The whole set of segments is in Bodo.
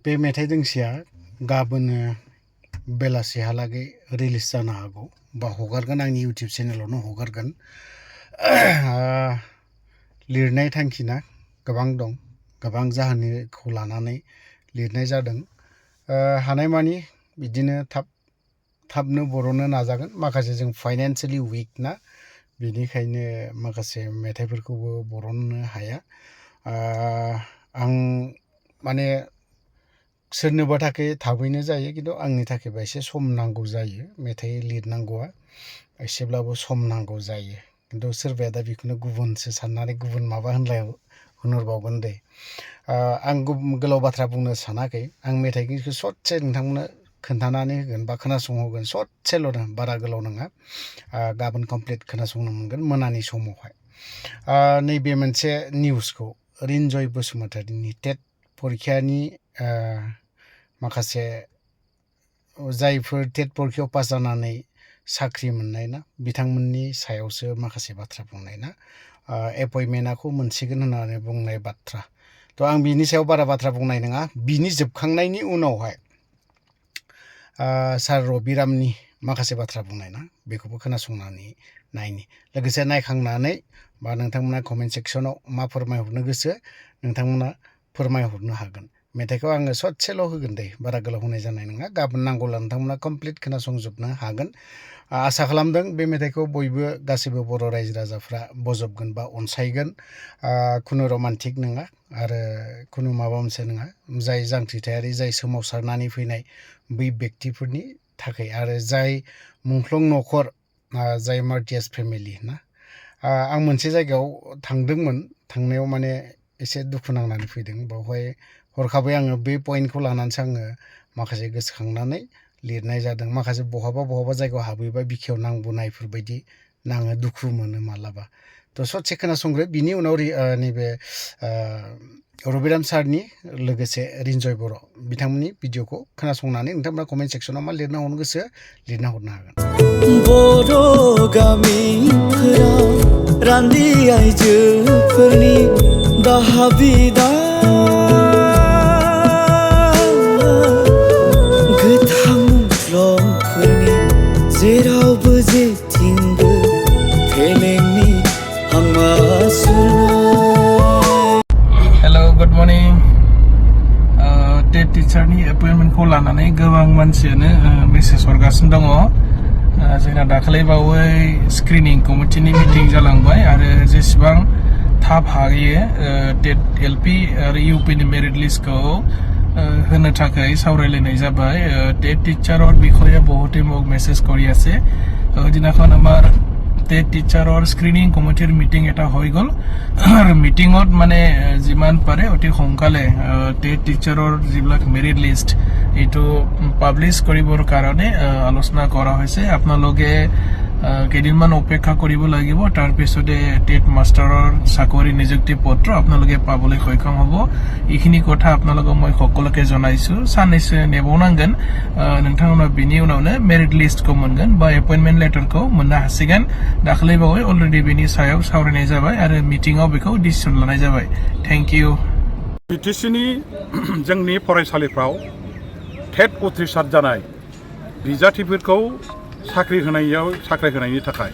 बे मेथाइ दोंसेया गाबोन बेलासिहालागै रिलिज जानो हागौ बा हगारगोन आंनि इउटिउब चेनेलावनो हगारगोन। लिरनाय थांखिना गोबां दं, गोबां जाहोनखौ लानानै लिरनाय जादों। हानायमानि बिदिनो थाबनो बर'नो नाजागोन। माखासे जों फाइनान्सियेलि उइक ना, बेनिखायनो माखासे मेथाइफोरखौबो बर'ननो हाया। आं माने सोरनोबा थाखाय थाबैनो जायो, खिन्थु आंनि थाखायबा एसे सम नांगौ जायो। मेथाइ लिरनांगौआ एसेब्लाबो सम नांगौ जायो। खिन्थु सोरबाया दा बेखौनो गुबुनसो साननानै गुबुन माबा होनहरबावगोन दे। आं गोलाव बाथ्रा बुंनो सानाखै। आं मेथाइखौ सदसे नोंथांमोननो खोन्थानानै होगोन बा खोनासंहोगोन। सदसेल' बारा गोलाव नङा। गाबोन कमप्लिट खोनासंनो मोनगोन मोनानि समावहाय। नैबे मोनसे निउसखौ रिन्जय बसुमतारीनि टेट परिखानि माखासे जायफोर टेट परिखायाव पास जानानै साख्रि मोननाय ना, बिथांमोननि सायावसो माखासे बाथ्रा बुंनाय ना। एपइन्टमेन्टखौ मोनसिगोन होननानै बुंनाय बाथ्रा। थ' आं बिनि सायाव बारा बाथ्रा बुंनाय नङा। बिनि जोबखांनायनि उनावहाय सार रबिरामनि माखासे बाथ्रा बुंनाय ना, बेखौबो खोनासंनानै नायनि। लोगोसे नायखांनानै बा नोंथांमोना कमेन्ट सेक्सनाव मा फोरमायहरनो गोसो नोंथांमोना फोरमायहरनो हागोन। मेथाइखौ आङो सदसेल' होगोन दे, बारा गोलाव होनाय जानाय नङा। गाबोन नांगौब्ला नोंथांमोना कमप्लिट खोनासंजोबनो हागोन। आसा खालामदों बे मेथाइखौ बयबो गासैबो बर' रायजो राजाफ्रा बजबगोन बा अनसायगोन। खुनु रमान्टिक नङा आरो खुनु माबा मोनसे नङा। जाय जांख्रिथायारि, जाय सोमावसारनानै फैनाय बै बेक्तिफोरनि थाखाय आरो जाय मुंख्लं न'खर, जाय मार्टियास फेमिलि ना। आं मोनसे जायगायाव थांदोंमोन, थांनायाव माने एसे दुखु नांनानै फैदों। बावहाय हरखाबै आङो बे पइन्टखौ लानानैसो आङो माखासे गोसोखांनानै लिरनाय जादों। माखासे बहाबा जायगायाव हाबहैबा बिखायाव नांबोनायफोरबायदि नाङो, दुखु मोनो मालाबा। थ' सदसे खोनासंग्रो, बिनि उनाव नैबे रबिराम सारनि लोगोसे रिन्जय बर' बिथांमोननि भिडिअखौ खोनासंनानै नोंथांमोना कमेन्ट सेक्सनाव मा लिरना हरनो गोसो लिरना हरनो हागोन। बर' गामिफोरा रान्दि आइजोफोरनि दाहा बिदा गोथां मुंख्लंफोरनि जेरावबो जेथिंबो फेलेंनि हांमा सुरनाय। Hello, good morning. टेट टिचारनि एपइन्टमेन्टखौ लानानै गोबां मानसियानो मेसेज हरगासिनो दङ। जोंना दाखालि बावै स्क्रिनिं कमिटिनि मिटिं जालांबाय आरो जेसेबां थाब हायो टेट एलपि आरो ইউপিनि मेरिट लिस्टखौ होनो थाखाय সাवরাইলাইনাই যাবাই। টেট টিচাৰৰ বিষয়ে বহুতে মোক মেছেজ কৰি আছে। দিনাখন আমাৰ টেট টিচাৰৰ স্ক্ৰিনিং কমিটিৰ মিটিং এটা হৈ গ'ল আৰু মিটিঙত মানে যিমান পাৰে অতি সোনকালে টেট টিচাৰৰ যিবিলাক মেৰিট লিষ্ট এইটো পাব্লিছ কৰিবৰ কাৰণে আলোচনা কৰা হৈছে। আপোনালোকে কেইদিনমান অপেক্ষা কৰিব লাগিব, তাৰপিছতে টেট মাষ্টাৰৰ চাকৰি নিযুক্তি পত্ৰ আপোনালোকে পাবলৈ সক্ষম হ'ব। এইখিনি কথা আপোনালোকক মই সকলোকে জনাইছো। সানैसो नेबावनांगोन, नोंथांमोना बिनि उनावनो मेरिट लिस्टखौ मोनगोन बा एपइन्टमेन्ट लेटारखौ मोननो हासिगोन। दाखालि बावै अलरेडि बेनि सायाव सावरायनाय जाबाय आरो मिटिंआव बेखौ डिसिसन लानाय जाबाय। Thank you. बिटिसिनि जोंनि फरायसालिफ्राव टेट उथ्रिसार जानाय बिजाथिफोरखौ साख्रि होनायनि थाखाय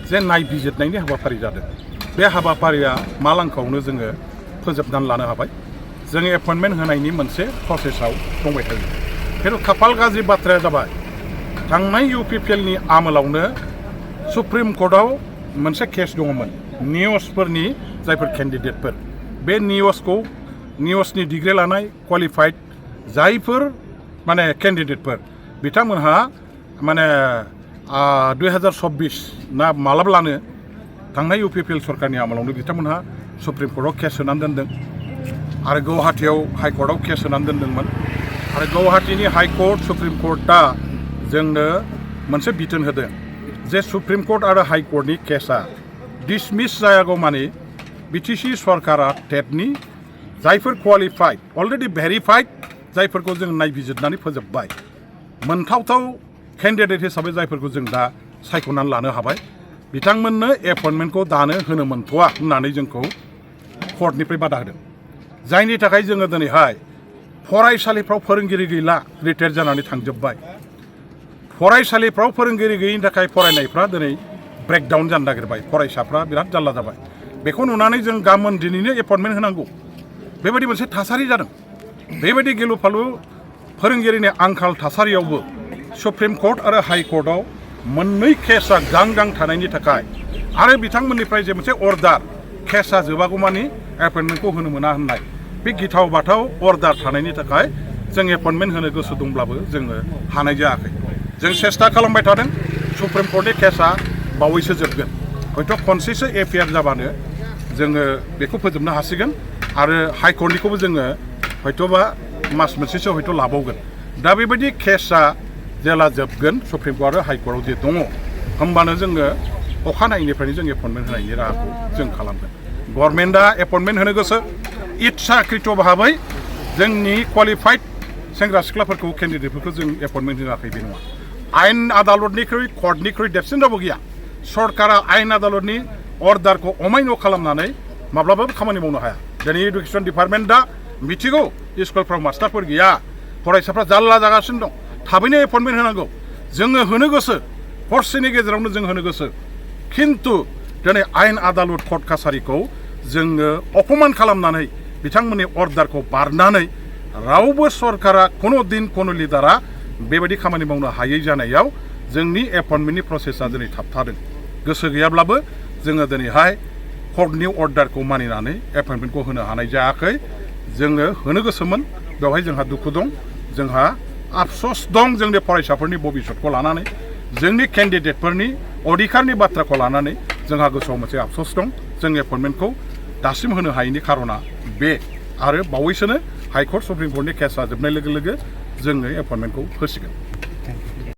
जे नायबिजिरनायनि हाबाफारि जादों, बे हाबाफारिया मालांखौनो जोङो फोजोबनानै लानो हाबाय। जों एपइन्टमेन्ट होनायनि मोनसे प्रसेसआव दंबाय थायो। खिन्थु खाफाल गाज्रि बाथ्राया जाबाय, थांनाय इउपिपिएलनि आमोलावनो सुप्रिम कर्टआव मोनसे केस दङमोन। निउसफोरनि जायफोर केन्डिडेटफोर, बे निउसनि डिग्री लानाय क्वालिफाइड जायफोर माने केन्डिडेटफोर, बिथांमोनहा माने 2024 ना मालाब्लानो थांनाय इउपिपिएल सरकारनि आमोलावनो बिथांमोनहा सुप्रिम कर्टआव केस होनानै दोनदों आरो गुवाहाटीयाव हाइकर्टआव केस होनानै दोनदोंमोन। आरो गुवाहाटीनि हाइकर्ट सुप्रिम कर्टआ जोंनो मोनसे बिथोन होदों जे सुप्रिम कर्ट आरो हाइकर्टनि केसआ डिसमिस जायागौमानि बिटिसि सरकारा टेटनि जायफोर क्वालिफाइड, अलरेडि भेरिफाइड, जायफोरखौ जों नायबिजिरनानै फोजोबबाय, मोनथावथाव केन्डिडेट हिसाबै जायफोरखौ जों दा सायख'नानै लानो हाबाय, बिथांमोननो एपइन्टमेन्टखौ दानो होनो मोनथ'वा होननानै जोंखौ कर्टनिफ्राय बादा होदों। जायनि थाखाय जोङो दिनैहाय फरायसालिफ्राव फोरोंगिरि गैला रिटायार जानानै थांजोब्बाय फरायसालिफ्राव फोरोंगिरि गैयिनि थाखाय फरायनायफ्रा दिनै ब्रेकडाउन जानो नागिरबाय फरायसाफ्रा बिराद जारला जाबाय बेखौ नुनानै जों गाबोन दिनैनो एपइन्टमेन्ट होनांगौ बेबायदि मोनसे थासारि जादों बेबायदि गिलु फालु फोरोंगिरिनि आंखाल थासारियावबो सुप्रिम कर्ट आरो हाइ कर्टआव मोननै केसआ गां थानायनि थाखाय आरो बिथांमोननिफ्राय जे मोनसे अर्डार केसआ जोबागौमानि एपइन्टमेन्टखौ होनो मोना होननाय बे गिथाव बाथाव अर्डार थानायनि थाखाय जों एपइन्टमेन्ट होनो गोसो दंब्लाबो जोङो हानाय जायाखै जों सेस्था खालामबाय थादों सुप्रिम कर्टनि केसआ बावैसो जोबगोन हयथ' खनसेसो एफआइआर जाबानो जोङो बेखौ फोजोबनो हासिगोन आरो हाइ कर्टनिखौबो जोङो हयथ'बा मास मोनसेसो हयथ' लाबावगोन दा बेबायदि केसआ जेला जोबगोन सुप्रिम कर्ट आरो हाइ कर्टआव जे दङ होमबानो जोङो अखानायैनिफ्रायनो जों एपइन्टमेन्ट होनायनि राहाखौ जों खालामगोन गभर्नमेन्टआ एपइन्टमेन्ट होनो गोसो इच्छाकृत भाबै जोंनि क्वालिफाइड सेंग्रा सिख्लाफोरखौ केन्डिडेटफोरखौ जों एपइन्टमेन्ट होआखै बे नङा आयेन आदालतनिख्रुइ कर्टनिख्रुइ देरसिन रावबो गैया सरकारा आयेन आदालतनि अर्डारखौ अमायन' खालामनानै माब्लाबाबो खामानि मावनो हाया दिनै इडुकेसन डिपार्टमेन्टआ मिथिगौ स्कुलफ्राव मास्टारफोर गैया फरायसाफ्रा जारला जागासिनो दं थाबैनो एपइन्टमेन्ट होनांगौ जोङो होनो गोसो हरसेनि गेजेरावनो जों होनो गोसो खिन्थु दिनै आयेन आदालत कर्ट कासारिखौ जोङो अपमान खालामनानै बिथांमोननि अर्डारखौ बारनानै रावबो सरकारा कोनो दिन कोनो लिडारा बेबायदि खामानि मावनो हायै जानायाव जोंनि एपइन्टमेन्टनि प्रसेसा दिनै थाबथादों गोसो गैयाब्लाबो जोङो दिनैहाय कर्टनि अर्डारखौ मानिनानै एपइन्टमेन्टखौ होनो हानाय जायाखै जोङो होनो गोसोमोन बेवहाय जोंहा दुखु दं जोंहा आफसोस दं जोंनि फरायसाफोरनि भबिसतखौ लानानै जोंनि केन्डिडेटफोरनि अधिकारनि बाथ्राखौ लानानै जोंहा गोसोआव मोनसे आफसोस दं जों एपइन्टमेन्टखौ दासिम होनो हायैनि खारना बे आरो बावैसोनो हाइकर्ट सुप्रिम कर्टनि केसआ जोबनाय लोगो लोगो जोङो एपइन्टमेन्टखौ होसिगोन